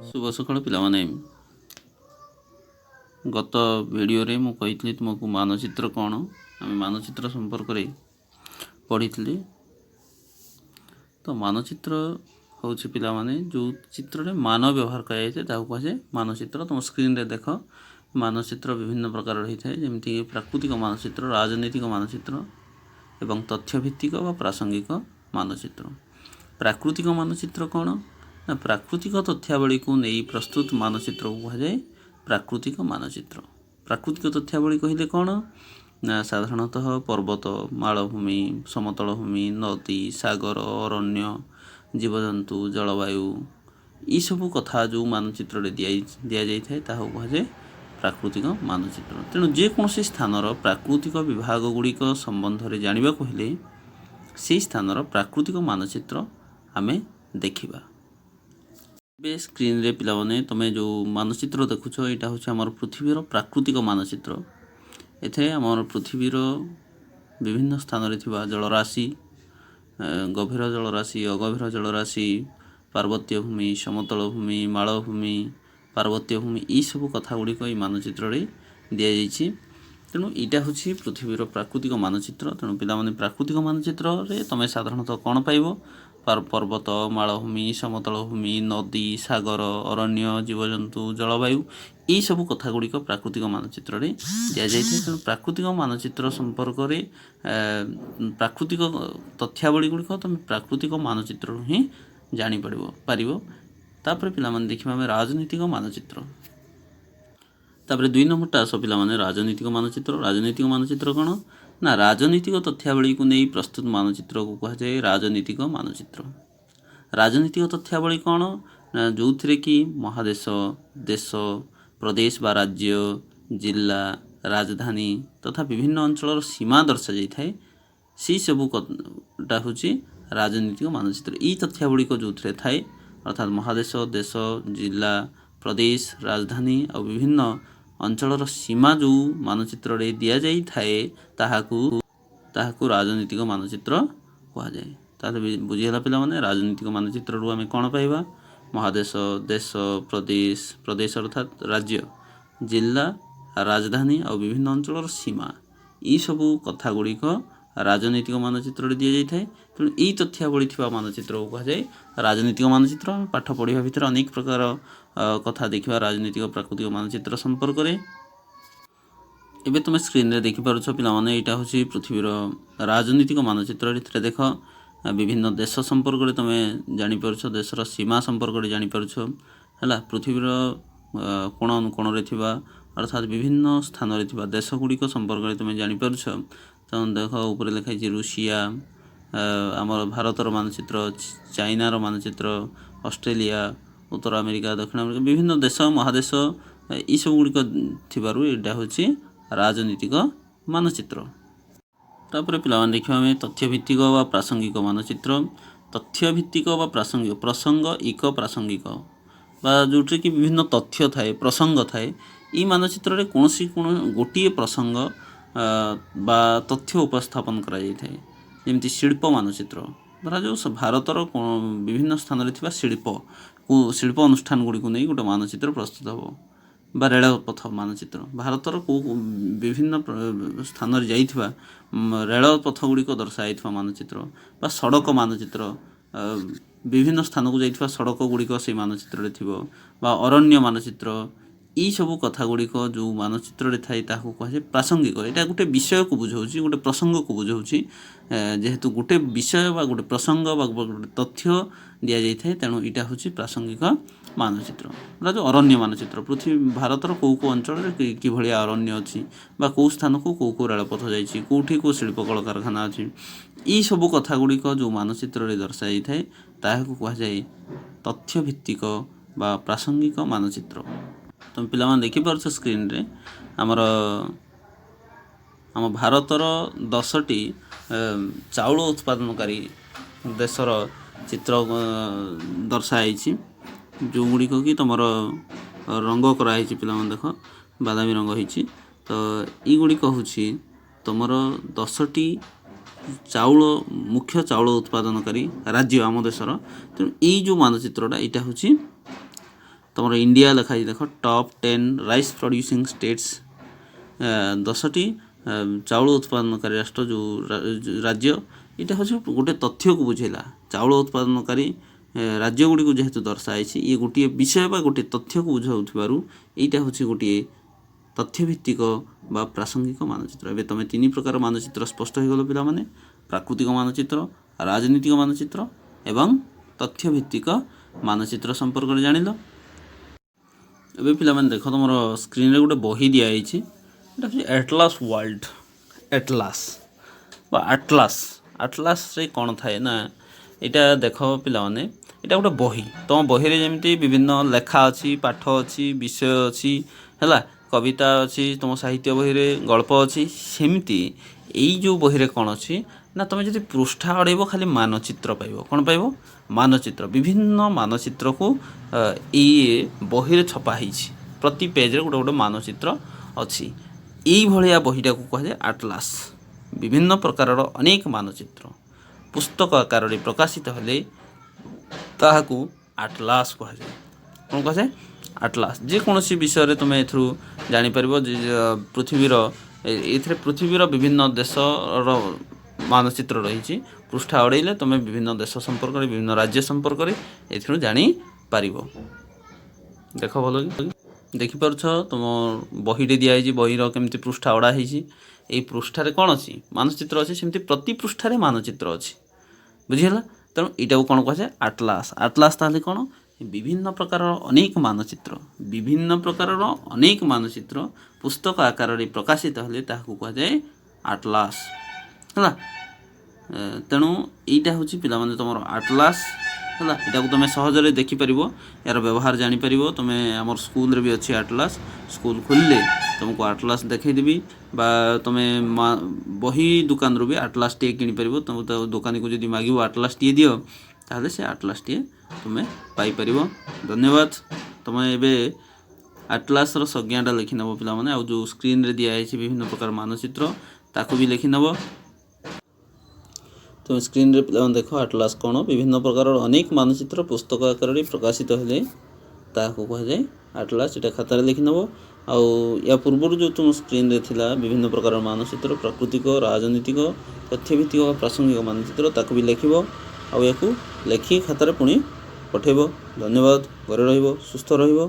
ଶୁଭ ସକାଳ ପିଲାମାନେ। ଗତ ଭିଡ଼ିଓରେ ମୁଁ କହିଥିଲି ତୁମକୁ ମାନଚିତ୍ର କ'ଣ। ଆମେ ମାନଚିତ୍ର ସମ୍ପର୍କରେ ପଢ଼ିଥିଲି। ତ ମାନଚିତ୍ର ହେଉଛି ପିଲାମାନେ, ଯେଉଁ ଚିତ୍ରରେ ମାନ ବ୍ୟବହାର କରାଯାଇଥାଏ, ତାହାକୁ କୁହାଯାଏ ମାନଚିତ୍ର। ତୁମ ସ୍କ୍ରିନ୍ରେ ଦେଖ, ମାନଚିତ୍ର ବିଭିନ୍ନ ପ୍ରକାର ରହିଥାଏ, ଯେମିତିକି ପ୍ରାକୃତିକ ମାନଚିତ୍ର, ରାଜନୈତିକ ମାନଚିତ୍ର ଏବଂ ତଥ୍ୟଭିତ୍ତିକ ବା ପ୍ରାସଙ୍ଗିକ ମାନଚିତ୍ର। ପ୍ରାକୃତିକ ମାନଚିତ୍ର କ'ଣ ନା, ପ୍ରାକୃତିକ ତଥ୍ୟାବଳୀକୁ ନେଇ ପ୍ରସ୍ତୁତ ମାନଚିତ୍ରକୁ କୁହାଯାଏ ପ୍ରାକୃତିକ ମାନଚିତ୍ର। ପ୍ରାକୃତିକ ତଥ୍ୟାବଳୀ କହିଲେ କ'ଣ ନା, ସାଧାରଣତଃ ପର୍ବତ, ମାଳଭୂମି, ସମତଳ ଭୂମି, ନଦୀ, ସାଗର, ଅରଣ୍ୟ, ଜୀବଜନ୍ତୁ, ଜଳବାୟୁ, ଏଇସବୁ କଥା ଯେଉଁ ମାନଚିତ୍ରରେ ଦିଆଯାଇଥାଏ, ତାହାକୁ କୁହାଯାଏ ପ୍ରାକୃତିକ ମାନଚିତ୍ର। ତେଣୁ ଯେକୌଣସି ସ୍ଥାନର ପ୍ରାକୃତିକ ବିଭାଗ ଗୁଡ଼ିକ ସମ୍ବନ୍ଧରେ ଜାଣିବାକୁ ହେଲେ ସେହି ସ୍ଥାନର ପ୍ରାକୃତିକ ମାନଚିତ୍ର ଆମେ ଦେଖିବା। ଏବେ ସ୍କ୍ରିନ୍ରେ ପିଲାମାନେ, ତୁମେ ଯେଉଁ ମାନଚିତ୍ର ଦେଖୁଛ, ଏଇଟା ହେଉଛି ଆମର ପୃଥିବୀର ପ୍ରାକୃତିକ ମାନଚିତ୍ର। ଏଥିରେ ଆମର ପୃଥିବୀର ବିଭିନ୍ନ ସ୍ଥାନରେ ଥିବା ଜଳରାଶି, ଗଭୀର ଜଳରାଶି, ଅଗଭୀର ଜଳରାଶି, ପାର୍ବତ୍ୟ ଭୂମି, ସମତଳ ଭୂମି, ମାଳଭୂମି, ପାର୍ବତ୍ୟ ଭୂମି, ଏଇସବୁ କଥା ଗୁଡ଼ିକ ଏଇ ମାନଚିତ୍ରରେ ଦିଆଯାଇଛି। ତେଣୁ ଏଇଟା ହେଉଛି ପୃଥିବୀର ପ୍ରାକୃତିକ ମାନଚିତ୍ର। ତେଣୁ ପିଲାମାନେ, ପ୍ରାକୃତିକ ମାନଚିତ୍ରରେ ତୁମେ ସାଧାରଣତଃ କ'ଣ ପାଇବ? ପର୍ବତ, ମାଳଭୂମି, ସମତଳ ଭୂମି, ନଦୀ, ସାଗର, ଅରଣ୍ୟ, ଜୀବଜନ୍ତୁ, ଜଳବାୟୁ, ଏଇସବୁ କଥା ଗୁଡ଼ିକ ପ୍ରାକୃତିକ ମାନଚିତ୍ରରେ ଦିଆଯାଇଥାଏ। ତେଣୁ ପ୍ରାକୃତିକ ମାନଚିତ୍ର ସମ୍ପର୍କରେ ପ୍ରାକୃତିକ ତଥ୍ୟାବଳୀ ଗୁଡ଼ିକ ତୁମେ ପ୍ରାକୃତିକ ମାନଚିତ୍ରରୁ ହିଁ ଜାଣିପାରିବ ପାରିବ। ତାପରେ ପିଲାମାନେ, ଦେଖିବା ଆମେ ରାଜନୈତିକ ମାନଚିତ୍ର। ତାପରେ 2 ନମ୍ବରଟା ଆସ ପିଲାମାନେ, ରାଜନୈତିକ ମାନଚିତ୍ର। ରାଜନୈତିକ ମାନଚିତ୍ର କ'ଣ ନା, ରାଜନୈତିକ ତଥ୍ୟାବଳୀକୁ ନେଇ ପ୍ରସ୍ତୁତ ମାନଚିତ୍ରକୁ କୁହାଯାଏ ରାଜନୈତିକ ମାନଚିତ୍ର। ରାଜନୈତିକ ତଥ୍ୟାବଳୀ କ'ଣ ନା, ଯେଉଁଥିରେ କି ମହାଦେଶ, ଦେଶ, ପ୍ରଦେଶ ବା ରାଜ୍ୟ, ଜିଲ୍ଲା, ରାଜଧାନୀ ତଥା ବିଭିନ୍ନ ଅଞ୍ଚଳର ସୀମା ଦର୍ଶାଯାଇଥାଏ, ସେଇ ସବୁ ଟା ହେଉଛି ରାଜନୈତିକ ମାନଚିତ୍ର। ଏଇ ତଥ୍ୟାବଳୀକ ଯେଉଁଥିରେ ଥାଏ, ଅର୍ଥାତ୍ ମହାଦେଶ, ଦେଶ, ଜିଲ୍ଲା, ପ୍ରଦେଶ, ରାଜଧାନୀ ଆଉ ବିଭିନ୍ନ ଅଞ୍ଚଳର ସୀମା ଯେଉଁ ମାନଚିତ୍ରରେ ଦିଆଯାଇଥାଏ, ତାହାକୁ ରାଜନୈତିକ ମାନଚିତ୍ର କୁହାଯାଏ। ତାହେଲେ ବୁଝିହେଲା ପିଲାମାନେ, ରାଜନୈତିକ ମାନଚିତ୍ରରୁ ଆମେ କ'ଣ ପାଇବା? ମହାଦେଶ, ଦେଶ, ପ୍ରଦେଶ, ପ୍ରଦେଶ ଅର୍ଥାତ୍ ରାଜ୍ୟ, ଜିଲ୍ଲା, ରାଜଧାନୀ ଆଉ ବିଭିନ୍ନ ଅଞ୍ଚଳର ସୀମା, ଏଇସବୁ କଥା ଗୁଡ଼ିକ ରାଜନୈତିକ ମାନଚିତ୍ରରେ ଦିଆଯାଇଥାଏ। ତେଣୁ ଏଇ ତଥ୍ୟାବଳୀ ଥିବା ମାନଚିତ୍ରକୁ କୁହାଯାଏ ରାଜନୈତିକ ମାନଚିତ୍ର। ଆମେ ପାଠ ପଢ଼ିବା ଭିତରେ ଅନେକ ପ୍ରକାର କଥା ଦେଖିବା ରାଜନୈତିକ, ପ୍ରାକୃତିକ ମାନଚିତ୍ର ସମ୍ପର୍କରେ। ଏବେ ତୁମେ ସ୍କ୍ରିନ୍ରେ ଦେଖିପାରୁଛ ପିଲାମାନେ, ଏଇଟା ହେଉଛି ପୃଥିବୀର ରାଜନୈତିକ ମାନଚିତ୍ର। ଏଥିରେ ଦେଖ, ବିଭିନ୍ନ ଦେଶ ସମ୍ପର୍କରେ ତୁମେ ଜାଣିପାରୁଛ, ଦେଶର ସୀମା ସମ୍ପର୍କରେ ଜାଣିପାରୁଛ। ହେଲା, ପୃଥିବୀର କୋଣ ଅନୁକୋଣରେ ଥିବା, ଅର୍ଥାତ୍ ବିଭିନ୍ନ ସ୍ଥାନରେ ଥିବା ଦେଶ ଗୁଡ଼ିକ ସମ୍ପର୍କରେ ତୁମେ ଜାଣିପାରୁଛ। ତେଣୁ ଦେଖ, ଉପରେ ଲେଖା ହେଇଛି ରୁଷିଆ, ଆମର ଭାରତର ମାନଚିତ୍ର, ଚାଇନାର ମାନଚିତ୍ର, ଅଷ୍ଟ୍ରେଲିଆ, ଉତ୍ତର ଆମେରିକା, ଦକ୍ଷିଣ ଆମେରିକା, ବିଭିନ୍ନ ଦେଶ, ମହାଦେଶ, ଏଇସବୁ ଗୁଡ଼ିକ ଥିବାରୁ ଏଇଟା ହେଉଛି ରାଜନୈତିକ ମାନଚିତ୍ର। ତାପରେ ପିଲାମାନେ, ଦେଖିବା ଆମେ ତଥ୍ୟଭିତ୍ତିକ ବା ପ୍ରାସଙ୍ଗିକ ମାନଚିତ୍ର। ତଥ୍ୟଭିତ୍ତିକ ବା ପ୍ରାସଙ୍ଗିକ, ପ୍ରସଙ୍ଗ ଇକ, ପ୍ରାସଙ୍ଗିକ ବା ଯେଉଁଥିରେ କି ବିଭିନ୍ନ ତଥ୍ୟ ଥାଏ, ପ୍ରସଙ୍ଗ ଥାଏ। ଏଇ ମାନଚିତ୍ରରେ କୌଣସି ଗୋଟିଏ ପ୍ରସଙ୍ଗ ବା ତଥ୍ୟ ଉପସ୍ଥାପନ କରାଯାଇଥାଏ। ଯେମିତି ଶିଳ୍ପ ମାନଚିତ୍ର, ଧରାଯାଉ ଭାରତର ବିଭିନ୍ନ ସ୍ଥାନରେ ଥିବା ଶିଳ୍ପ ଅନୁଷ୍ଠାନ ଗୁଡ଼ିକୁ ନେଇ ଗୋଟେ ମାନଚିତ୍ର ପ୍ରସ୍ତୁତ ହେବ ବା ରେଳପଥ ମାନଚିତ୍ର, ଭାରତର କେଉଁ ବିଭିନ୍ନ ସ୍ଥାନରେ ଯାଇଥିବା ରେଳପଥ ଗୁଡ଼ିକ ଦର୍ଶାଯାଇଥିବା ମାନଚିତ୍ର ବା ସଡ଼କ ମାନଚିତ୍ର, ବିଭିନ୍ନ ସ୍ଥାନକୁ ଯାଇଥିବା ସଡ଼କ ଗୁଡ଼ିକ ସେଇ ମାନଚିତ୍ରରେ ଥିବ ବା ଅରଣ୍ୟ ମାନଚିତ୍ର, ଏଇସବୁ କଥା ଗୁଡ଼ିକ ଯେଉଁ ମାନଚିତ୍ରରେ ଥାଏ, ତାହାକୁ କୁହାଯାଏ ପ୍ରାସଙ୍ଗିକ। ଏଇଟା ଗୋଟେ ବିଷୟକୁ ବୁଝାଉଛି, ଗୋଟେ ପ୍ରସଙ୍ଗକୁ ବୁଝାଉଛି। ଯେହେତୁ ଗୋଟେ ବିଷୟ ବା ଗୋଟେ ପ୍ରସଙ୍ଗ ବା ଗୋଟେ ତଥ୍ୟ ଦିଆଯାଇଥାଏ, ତେଣୁ ଏଇଟା ହେଉଛି ପ୍ରାସଙ୍ଗିକ ମାନଚିତ୍ର। ଯେଉଁ ଅରଣ୍ୟ ମାନଚିତ୍ର, ପୃଥିବୀ ଭାରତର କେଉଁ କେଉଁ ଅଞ୍ଚଳରେ କିଭଳିଆ ଅରଣ୍ୟ ଅଛି ବା କେଉଁ ସ୍ଥାନକୁ କେଉଁ କେଉଁ ରେଳପଥ ଯାଇଛି, କେଉଁଠି କେଉଁ ଶିଳ୍ପ କଳକାରଖାନା ଅଛି, ଏଇସବୁ କଥା ଗୁଡ଼ିକ ଯେଉଁ ମାନଚିତ୍ରରେ ଦର୍ଶାଯାଇଥାଏ, ତାହାକୁ କୁହାଯାଏ ତଥ୍ୟଭିତ୍ତିକ ବା ପ୍ରାସଙ୍ଗିକ ମାନଚିତ୍ର। ତୁମେ ପିଲାମାନେ ଦେଖିପାରୁଛ ସ୍କ୍ରିନ୍ରେ, ଆମ ଭାରତର 10ଟି ଚାଉଳ ଉତ୍ପାଦନକାରୀ ଦେଶର ଚିତ୍ର ଦର୍ଶାଯାଇଛି, ଯେଉଁଗୁଡ଼ିକ କି ତୁମର ରଙ୍ଗ କରାହେଇଛି। ପିଲାମାନେ ଦେଖ, ବାଦାମୀ ରଙ୍ଗ ହେଇଛି। ତ ଏଇଗୁଡ଼ିକ ହେଉଛି ତୁମର 10ଟି ଚାଉଳ, ମୁଖ୍ୟ ଚାଉଳ ଉତ୍ପାଦନକାରୀ ରାଜ୍ୟ ଆମ ଦେଶର। ତେଣୁ ଏଇ ଯେଉଁ ମାନଚିତ୍ରଟା, ଏଇଟା ହେଉଛି ତୁମର ଇଣ୍ଡିଆ ଲେଖା ହେଇଛି ଦେଖ, top 10 rice producing states, 10ଟି ଚାଉଳ ଉତ୍ପାଦନକାରୀ ରାଷ୍ଟ୍ର ଯେଉଁ ରାଜ୍ୟ। ଏଇଟା ହେଉଛି ଗୋଟେ ତଥ୍ୟକୁ ବୁଝେଇଲା। ଚାଉଳ ଉତ୍ପାଦନକାରୀ ରାଜ୍ୟ ଗୁଡ଼ିକୁ ଯେହେତୁ ଦର୍ଶାଯାଇଛି, ଇଏ ଗୋଟିଏ ବିଷୟ ବା ଗୋଟିଏ ତଥ୍ୟକୁ ବୁଝାଉଥିବାରୁ ଏଇଟା ହେଉଛି ଗୋଟିଏ ତଥ୍ୟଭିତ୍ତିକ ବା ପ୍ରାସଙ୍ଗିକ ମାନଚିତ୍ର। ଏବେ ତୁମେ ତିନି ପ୍ରକାର ମାନଚିତ୍ର ସ୍ପଷ୍ଟ ହୋଇଗଲ ପିଲାମାନେ: ପ୍ରାକୃତିକ ମାନଚିତ୍ର, ରାଜନୀତିକ ମାନଚିତ୍ର ଏବଂ ତଥ୍ୟଭିତ୍ତିକ ମାନଚିତ୍ର ସମ୍ପର୍କରେ ଜାଣିଲ। ଏବେ ପିଲାମାନେ ଦେଖ, ତୁମର ସ୍କ୍ରିନ୍ରେ ଗୋଟେ ବହି ଦିଆଯାଇଛି। ଏଇଟା ହେଉଛି ଆଟଲାସ୍ ୱାର୍ଲଡ। ଆଟଲାସ୍ ବା ଆଟଲାସ୍, ଆଟଲାସ୍ରେ କ'ଣ ଥାଏ ନା, ଏଇଟା ଦେଖ ପିଲାମାନେ, ଏଇଟା ଗୋଟେ ବହି। ତୁମ ବହିରେ ଯେମିତି ବିଭିନ୍ନ ଲେଖା ଅଛି, ପାଠ ଅଛି, ବିଷୟ ଅଛି, ହେଲା, କବିତା ଅଛି, ତୁମ ସାହିତ୍ୟ ବହିରେ ଗଳ୍ପ ଅଛି, ସେମିତି ଏଇ ଯେଉଁ ବହିରେ କ'ଣ ଅଛି ନା, ତୁମେ ଯଦି ପୃଷ୍ଠା ଅଡ଼େଇବ, ଖାଲି ମାନଚିତ୍ର ପାଇବ। କ'ଣ ପାଇବ? ମାନଚିତ୍ର। ବିଭିନ୍ନ ମାନଚିତ୍ରକୁ ଏଇ ବହିରେ ଛପା ହେଇଛି। ପ୍ରତି ପେଜ୍ରେ ଗୋଟେ ଗୋଟେ ମାନଚିତ୍ର ଅଛି। ଏଇଭଳିଆ ବହିଟାକୁ କୁହାଯାଏ ଆଟଲାସ୍। ବିଭିନ୍ନ ପ୍ରକାରର ଅନେକ ମାନଚିତ୍ର ପୁସ୍ତକ ଆକାରରେ ପ୍ରକାଶିତ ହେଲେ ତାହାକୁ ଆଟଲାସ୍ କୁହାଯାଏ। କ'ଣ କୁହାଯାଏ? ଆଟଲାସ୍। ଯେକୌଣସି ବିଷୟରେ ତୁମେ ଏଥିରୁ ଜାଣିପାରିବ ଯେ ପୃଥିବୀର ଏଥିରେ ପୃଥିବୀର ବିଭିନ୍ନ ଦେଶର ମାନଚିତ୍ର ରହିଛି। ପୃଷ୍ଠା ଅଡ଼େଇଲେ ତୁମେ ବିଭିନ୍ନ ଦେଶ ସମ୍ପର୍କରେ, ବିଭିନ୍ନ ରାଜ୍ୟ ସମ୍ପର୍କରେ ଏଥିରୁ ଜାଣିପାରିବ। ଦେଖ, ଭଲ କି ଦେଖିପାରୁଛ? ତୁମ ବହିଟେ ଦିଆହେଇଛି। ବହିର କେମିତି ପୃଷ୍ଠା ଅଡ଼ା ହେଇଛି, ଏଇ ପୃଷ୍ଠାରେ କ'ଣ ଅଛି? ମାନଚିତ୍ର ଅଛି। ସେମିତି ପ୍ରତି ପୃଷ୍ଠାରେ ମାନଚିତ୍ର ଅଛି। ବୁଝିହେଲା? ତେଣୁ ଏଇଟାକୁ କ'ଣ କୁହାଯାଏ? ଆଟଲାସ୍। ଆଟଲାସ୍ ତାହେଲେ କ'ଣ? ବିଭିନ୍ନ ପ୍ରକାରର ଅନେକ ମାନଚିତ୍ର, ବିଭିନ୍ନ ପ୍ରକାରର ଅନେକ ମାନଚିତ୍ର ପୁସ୍ତକ ଆକାରରେ ପ୍ରକାଶିତ ହେଲେ ତାହାକୁ କୁହାଯାଏ ଆଟଲାସ୍। ହେଲା? ତେଣୁ ଏଇଟା ହେଉଛି ପିଲାମାନେ ତୁମର ଆଟଲାସ୍। ହେଲା? ଏଇଟାକୁ ତୁମେ ସହଜରେ ଦେଖିପାରିବ, ଏହାର ବ୍ୟବହାର ଜାଣିପାରିବ ତୁମେ। ଆମର ସ୍କୁଲରେ ବି ଅଛି ଆଟଲାସ୍। ସ୍କୁଲ ଖୋଲିଲେ ତୁମକୁ ଆଟଲାସ୍ ଦେଖେଇଦେବି। ବା ତୁମେ ବହି ଦୋକାନରୁ ବି ଆଟଲାସ୍ଟିଏ କିଣିପାରିବ। ତୁମକୁ ଦୋକାନୀକୁ ଯଦି ମାଗିବ, ଆଟଲାସ୍ଟିଏ ଦିଅ, ତାହେଲେ ସେ ଆଟଲାସ୍ଟିଏ ତୁମେ ପାଇପାରିବ। ଧନ୍ୟବାଦ। ତୁମେ ଏବେ ଆଟଲାସ୍ର ସଂଜ୍ଞାଟା ଲେଖିନେବ ପିଲାମାନେ। ଆଉ ଯେଉଁ ସ୍କ୍ରିନ୍ରେ ଦିଆହେଇଛି ବିଭିନ୍ନ ପ୍ରକାର ମାନଚିତ୍ର, ତାକୁ ବି ଲେଖିନେବ। ତୁମେ ସ୍କ୍ରିନ୍ରେ ପିଲାମାନେ ଦେଖ, ଆଟଲାସ୍ କ'ଣ? ବିଭିନ୍ନ ପ୍ରକାରର ଅନେକ ମାନଚିତ୍ର ପୁସ୍ତକ ଆକାରରେ ପ୍ରକାଶିତ ହେଲେ ତାହାକୁ କୁହାଯାଏ ଆଟଲାସ୍। ଏଇଟା ଖାତାରେ ଲେଖିନେବ। ଆଉ ୟା ପୂର୍ବରୁ ଯେଉଁ ତୁମ ସ୍କ୍ରିନ୍ରେ ଥିଲା ବିଭିନ୍ନ ପ୍ରକାର ମାନଚିତ୍ର, ପ୍ରାକୃତିକ, ରାଜନୈତିକ, ତଥ୍ୟଭିତ୍ତିକ ବା ପ୍ରାସଙ୍ଗିକ ମାନଚିତ୍ର, ତାକୁ ବି ଲେଖିବ। ଆଉ ୟାକୁ ଲେଖି ଖାତାରେ ପୁଣି ପଠାଇବ। ଧନ୍ୟବାଦ। ଘରେ ରହିବ, ସୁସ୍ଥ ରହିବ।